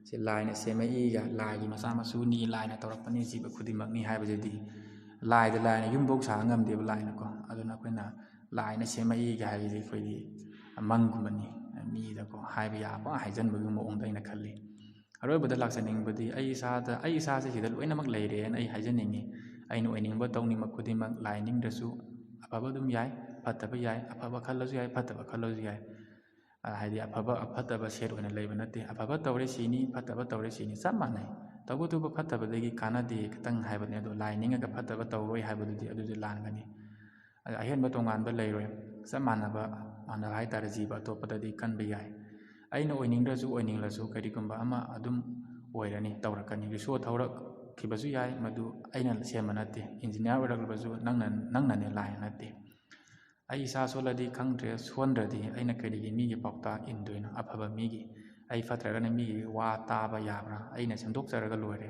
ꯁꯤ ꯂꯥꯏꯅ ꯁꯦꯝꯃꯛꯏꯒ, ꯂꯥꯏꯒꯤ ꯃꯆꯥ ꯃꯁꯨꯅꯤ, ꯂꯥꯏꯅ ꯇꯧꯔꯛꯄꯅꯤ, ꯖꯤꯕ ꯈꯨꯗꯤꯡꯃꯛꯅꯤ ꯍꯥꯏꯕꯁꯤꯗꯤ ꯂꯥꯏꯗ ꯂꯥꯏꯅ ꯌꯨꯝꯐꯧ ꯁꯥ ꯉꯝꯗꯦꯕ ꯂꯥꯏꯅꯀꯣ꯫ ꯑꯗꯨꯅ ꯑꯩꯈꯣꯏꯅ ꯂꯥꯏꯅ ꯁꯦꯝꯃꯛꯏꯒ ꯍꯥꯏꯕꯁꯤꯗꯤ ꯑꯩꯈꯣꯏꯗꯤ ꯃꯪꯒꯨꯝꯕꯅꯤ, ꯃꯤꯗꯀꯣ ꯍꯥꯏꯕ ꯌꯥꯕ ꯍꯥꯏꯖꯟꯕꯒꯤ ꯃꯑꯣꯡꯗ ꯑꯩꯅ ꯈꯜꯂꯤ꯫ ꯑꯔꯣꯏꯕꯗ ꯂꯥꯛꯆꯅꯤꯡꯕꯗꯤ ꯑꯩ ꯏꯁꯥꯗ, ꯑꯩ ꯏꯁꯥꯁꯦ ꯁꯤꯗ ꯂꯣꯏꯅꯃꯛ ꯂꯩꯔꯦꯅ ꯑꯩ ꯍꯥꯏꯖꯅꯤꯡꯉꯤ꯫ ꯑꯩꯅ ꯑꯣꯏꯅꯤꯡꯕ ꯇꯧꯅꯤꯡꯕ ꯈꯨꯗꯤꯡꯃꯛ ꯂꯥꯏ ꯅꯤꯡꯗ꯭ꯔꯁꯨ ꯑꯐꯕ ꯑꯗꯨꯝ ꯌꯥꯏ, ꯐꯠꯇꯕ ꯌꯥꯏ, ꯑꯐꯕ ꯈꯜꯂꯁꯨ ꯌꯥꯏ, ꯐꯠꯇꯕ ꯈꯜꯂꯁꯨ ꯌꯥꯏ꯫ ꯑ, ꯍꯥꯏꯗꯤ ꯑꯐꯕ, ꯐꯠꯇꯕ ꯁꯦꯠ ꯑꯣꯏꯅ ꯂꯩꯕ ꯅꯠꯇꯦ꯫ ꯑꯐꯕ ꯇꯧꯔꯦ ꯁꯤꯅꯤ, ꯐꯠꯇꯕ ꯇꯧꯔꯦ ꯁꯤꯅꯤ, ꯆꯞ ꯃꯥꯟꯅꯩ꯫ ꯇꯧꯕꯇꯕꯨ ꯐꯠꯇꯕꯗꯒꯤ ꯀꯥꯟꯅꯗꯦ ꯈꯤꯇꯪ ꯍꯥꯏꯕꯅꯦ, ꯑꯗꯣ ꯂꯥꯏ ꯅꯤꯡꯉꯒ ꯐꯠꯇꯕ ꯇꯧꯔꯣꯏ ꯍꯥꯏꯕꯗꯨꯗꯤ ꯑꯗꯨꯗꯤ ꯂꯥꯟꯒꯅꯤ꯫ ꯑꯗ ꯑꯍꯦꯟꯕ ꯇꯣꯉꯥꯟꯕ ꯂꯩꯔꯣꯏ꯫ ꯆꯞ ꯃꯥꯟꯅꯕ, ꯃꯥꯟꯅꯕ ꯍꯥꯏꯇꯥꯔꯦ, ꯖꯤꯕ ꯑꯇꯣꯞꯄꯗꯗꯤ ꯀꯟꯕ ꯌꯥꯏ꯫ ꯑꯩꯅ ꯑꯣꯏꯅꯤꯡꯗ꯭ꯔꯁꯨ ꯑꯣꯏꯅꯤꯡꯂꯁꯨ ꯀꯔꯤꯒꯨꯝꯕ ꯑꯃ ꯑꯗꯨꯝ ꯑꯣꯏꯔꯅꯤ, ꯇꯧꯔꯛꯀꯅꯤ꯫ ꯔꯤꯁꯣ ꯊꯧꯔꯛꯈꯤꯕꯁꯨ ꯌꯥꯏ, ꯃꯗꯨ ꯑꯩꯅ ꯁꯦꯝꯕ ꯅꯠꯇꯦ꯫ ꯏꯟꯖꯤꯅꯤꯌꯥꯔ ꯑꯣꯏꯔꯛꯂꯕꯁꯨ ꯅꯪꯅ, ꯅꯪꯅꯅꯦ, ꯂꯥꯏꯅ ꯅꯠꯇꯦ꯫ ꯑꯩ ꯏꯁꯥ ꯁꯣꯜꯂꯗꯤ ꯈꯪꯗ꯭ꯔꯦ, ꯁꯣꯟꯗ꯭ꯔꯗꯤ ꯑꯩꯅ ꯀꯔꯤꯒꯤ ꯃꯤꯒꯤ ꯄꯥꯎꯇꯥꯛ ꯏꯟꯗꯣꯏꯅꯣ? ꯑꯐꯕ ꯃꯤꯒꯤ, ꯑꯩ ꯐꯠꯇ꯭ꯔꯒꯅ ꯃꯤꯒꯤ ꯋꯥ ꯇꯥꯕ ꯌꯥꯕ꯭ꯔꯥ? ꯑꯩꯅ ꯁꯦꯝꯗꯣꯛꯆꯔꯒ ꯂꯣꯏꯔꯦ꯫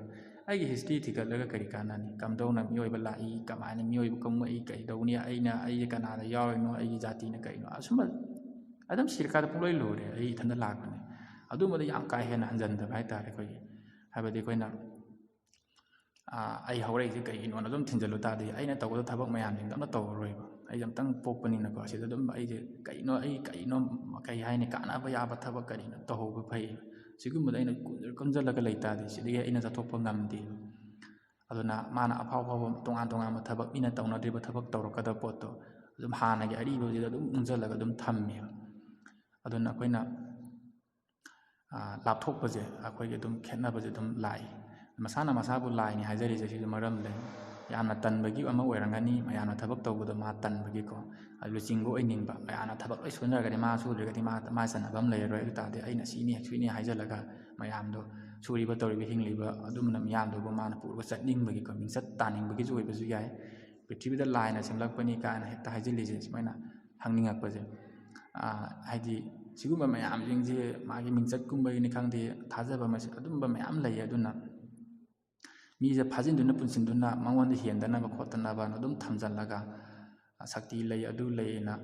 ꯑꯩꯒꯤ ꯍꯤꯁꯇ꯭ꯔꯤ ꯊꯤꯒꯠꯂꯒ ꯀꯔꯤ ꯀꯥꯟꯅꯅꯤ? ꯀꯝꯗꯧꯅ ꯃꯤꯑꯣꯏꯕ ꯂꯥꯛꯏ? ꯀꯃꯥꯏꯅ ꯃꯤꯑꯣꯏꯕ ꯀꯨꯝꯃꯛꯏ? ꯀꯩꯗꯧꯅꯤ? ꯑꯩꯅ, ꯑꯩꯁꯦ ꯀꯅꯥꯗ ꯌꯥꯎꯔꯤꯅꯣ? ꯑꯩꯒꯤ ꯖꯥꯇꯤꯅ ꯀꯩꯅꯣ? ꯑꯁꯨꯝꯕ ꯑꯗꯨꯝ ꯁꯤꯔꯀꯥꯟꯗ ꯄꯨꯡꯂꯣꯏ ꯂꯣꯏꯔꯦ꯫ ꯑꯩ ꯏꯊꯟꯇ ꯂꯥꯛꯄꯅꯦ꯫ ꯑꯗꯨꯝꯕꯗ ꯌꯥꯝ ꯀꯥ ꯍꯦꯟꯅ ꯍꯟꯖꯟꯗꯕ ꯍꯥꯏꯇꯥꯔꯦ ꯑꯩꯈꯣꯏꯒꯤ꯫ ꯍꯥꯏꯕꯗꯤ ꯑꯩꯈꯣꯏꯅ, ꯑꯥ, ꯑꯩ ꯍꯧꯔꯛꯏꯁꯦ ꯀꯩꯒꯤꯅꯣꯅ ꯑꯗꯨꯝ ꯊꯤꯟꯖꯤꯜꯂꯨ ꯇꯥꯔꯗꯤ ꯑꯩꯅ ꯇꯧꯒꯗꯕ ꯊꯕꯛ ꯃꯌꯥꯝꯁꯤꯡꯗꯣ ꯑꯝꯇ ꯇꯧꯔꯔꯣꯏꯕ꯫ ꯑꯩꯁꯦ ꯑꯝꯇꯪ ꯄꯣꯛꯄꯅꯤꯅꯀꯣ, ꯁꯤꯗ ꯑꯗꯨꯝ ꯑꯩꯁꯦ ꯀꯩꯅꯣ, ꯑꯩ ꯀꯩꯅꯣ, ꯀꯩ ꯍꯥꯏꯅꯤ, ꯀꯥꯟꯅꯕ ꯌꯥꯕ ꯊꯕꯛ ꯀꯔꯤꯅꯣ ꯇꯧꯍꯧꯕ ꯐꯩ꯫ ꯁꯤꯒꯨꯝꯕꯗ ꯑꯩꯅ ꯀꯨ-, ꯀꯨꯟꯖꯜꯂꯒ ꯂꯩ ꯇꯥꯔꯗꯤ ꯁꯤꯗꯒꯤ ꯑꯩꯅ ꯆꯠꯊꯣꯛꯄ ꯉꯝꯗꯦꯕ꯫ ꯑꯗꯨꯅ ꯃꯥꯅ ꯑꯐꯥꯎ ꯑꯐꯥꯎꯕ ꯇꯣꯉꯥꯟ ꯇꯣꯉꯥꯟꯕ ꯊꯕꯛ, ꯃꯤꯅ ꯇꯧꯅꯗ꯭ꯔꯤꯕ ꯊꯕꯛ ꯇꯧꯔꯛꯀꯗꯕ ꯄꯣꯠꯇꯣ ꯑꯗꯨꯝ ꯍꯥꯟꯅꯒꯤ ꯑꯔꯤꯕꯁꯤꯗ ꯑꯗꯨꯝ ꯎꯟꯖꯜꯂꯒ ꯑꯗꯨꯝ ꯊꯝꯃꯦꯕ꯫ ꯑꯗꯨꯅ ꯑꯩꯈꯣꯏꯅ, ꯑ, ꯂꯥꯞꯊꯣꯛꯄꯁꯦ ꯑꯩꯈꯣꯏꯒꯤ ꯑꯗꯨꯝ ꯈꯦꯠꯅꯕꯁꯦ ꯑꯗꯨꯝ ꯂꯥꯛꯏ꯫ ꯃꯁꯥꯅ ꯃꯁꯥꯕꯨ ꯂꯥꯏꯅꯤ ꯍꯥꯏꯖꯔꯤꯁꯦ ꯁꯤꯁꯨ ꯃꯔꯝ ꯂꯩ꯫ ꯌꯥꯝꯅ ꯇꯟꯕꯒꯤ ꯑꯃ ꯑꯣꯏꯔꯝꯒꯅꯤ, ꯃꯌꯥꯝꯅ ꯊꯕꯛ ꯇꯧꯕꯗꯣ ꯃꯥ ꯇꯟꯕꯒꯤꯀꯣ꯫ ꯑꯗꯨ ꯂꯨꯆꯤꯡꯕ ꯑꯣꯏꯅꯤꯡꯕ, ꯃꯌꯥꯝꯅ ꯊꯕꯛ ꯂꯣꯏ ꯁꯨꯅꯔꯒꯗꯤ ꯃꯥ ꯁꯨꯗ꯭ꯔꯒꯗꯤ ꯃꯥ, ꯃꯥ ꯆꯟꯅꯕ ꯑꯃ ꯂꯩꯔꯔꯣꯏ꯫ ꯑꯗꯨ ꯇꯥꯔꯗꯤ ꯑꯩꯅ ꯁꯤꯅꯤ, ꯁꯨꯏꯅꯤ ꯍꯥꯏꯖꯜꯂꯒ ꯃꯌꯥꯝꯗꯣ, ꯁꯨꯔꯤꯕ ꯇꯧꯔꯤꯕ ꯍꯤꯡꯂꯤꯕ ꯑꯗꯨꯝꯕ ꯃꯤꯌꯥꯝꯗꯨꯕꯨ ꯃꯥꯅ ꯄꯨꯔꯒ ꯆꯠꯅꯤꯡꯕꯒꯤꯀꯣ, ꯃꯤꯡꯆꯠ ꯇꯥꯅꯤꯡꯕꯒꯤꯁꯨ ꯑꯣꯏꯕꯁꯨ ꯌꯥꯏ꯫ ꯄ꯭ꯔꯤꯊꯤꯕꯤꯗ ꯂꯥꯏꯅ ꯁꯦꯝꯂꯛꯄꯅꯤ ꯀꯥꯏꯅ ꯍꯦꯛꯇ ꯍꯥꯏꯖꯤꯜꯂꯤꯁꯦ, ꯁꯨꯃꯥꯏꯅ ꯍꯪꯅꯤꯡꯉꯛꯄꯁꯦ, ꯑꯥ, ꯍꯥꯏꯗꯤ ꯁꯤꯒꯨꯝꯕ ꯃꯌꯥꯝꯁꯤꯡꯁꯦ ꯃꯥꯒꯤ ꯃꯤꯡꯆꯠꯀꯨꯝꯕꯒꯤꯅꯤ ꯈꯪꯗꯦ, ꯊꯥꯖꯕ ꯃꯁꯤ ꯑꯗꯨꯝꯕ ꯃꯌꯥꯝ ꯂꯩ꯫ ꯑꯗꯨꯅ ꯃꯤꯁꯦ ꯐꯥꯖꯤꯟꯗꯨꯅ ꯄꯨꯟꯁꯤꯟꯗꯨꯅ ꯃꯉꯣꯟꯗ ꯍꯦꯟꯗꯅꯕ ꯈꯣꯠꯇꯅꯕꯅ ꯑꯗꯨꯝ ꯊꯝꯖꯤꯜꯂꯒ, ꯁꯛꯇꯤ ꯂꯩ, ꯑꯗꯨ ꯂꯩꯅ,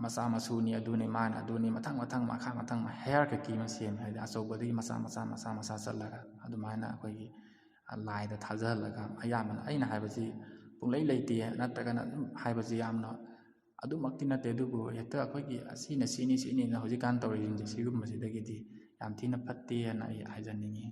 ꯃꯆꯥ ꯃꯁꯨꯅꯤ, ꯑꯗꯨꯅꯤ, ꯃꯥꯅ ꯑꯗꯨꯅꯤ, ꯃꯊꯪ ꯃꯊꯪ ꯃꯈꯥ ꯃꯊꯪ hierarchy ꯑꯃ ꯁꯦꯝꯃꯦ꯫ ꯍꯥꯏꯗꯤ ꯑꯆꯧꯕꯗꯒꯤ ꯃꯆꯥ ꯃꯆꯥ ꯃꯆꯥ ꯃꯆꯥ ꯆꯠꯂꯒ ꯑꯗꯨꯃꯥꯏꯅ ꯑꯩꯈꯣꯏꯒꯤ ꯂꯥꯏꯗ ꯊꯥꯖꯍꯜꯂꯒ, ꯑꯌꯥꯝꯕꯅ ꯑꯩꯅ ꯍꯥꯏꯕꯁꯤ ꯄꯨꯡꯂꯩ ꯂꯩꯇꯦ ꯅꯠꯇ꯭ꯔꯒꯅ ꯑꯗꯨꯝ ꯍꯥꯏꯕꯁꯤ ꯌꯥꯝꯅ ꯑꯗꯨꯃꯛꯇꯤ ꯅꯠꯇꯦ, ꯑꯗꯨꯕꯨ ꯍꯦꯛꯇ ꯑꯩꯈꯣꯏꯒꯤ ꯑꯁꯤꯅ ꯁꯤꯅꯤ ꯁꯤꯅꯤꯅ ꯍꯧꯖꯤꯛꯀꯥꯟ ꯇꯧꯔꯤꯁꯤꯡꯁꯦ ꯁꯤꯒꯨꯝꯕꯁꯤꯗꯒꯤꯗꯤ ꯌꯥꯝ ꯊꯤꯅ ꯐꯠꯇꯦ ꯍꯥꯏꯅ ꯑꯩ ꯍꯥꯏꯖꯅꯤꯡꯉꯤ꯫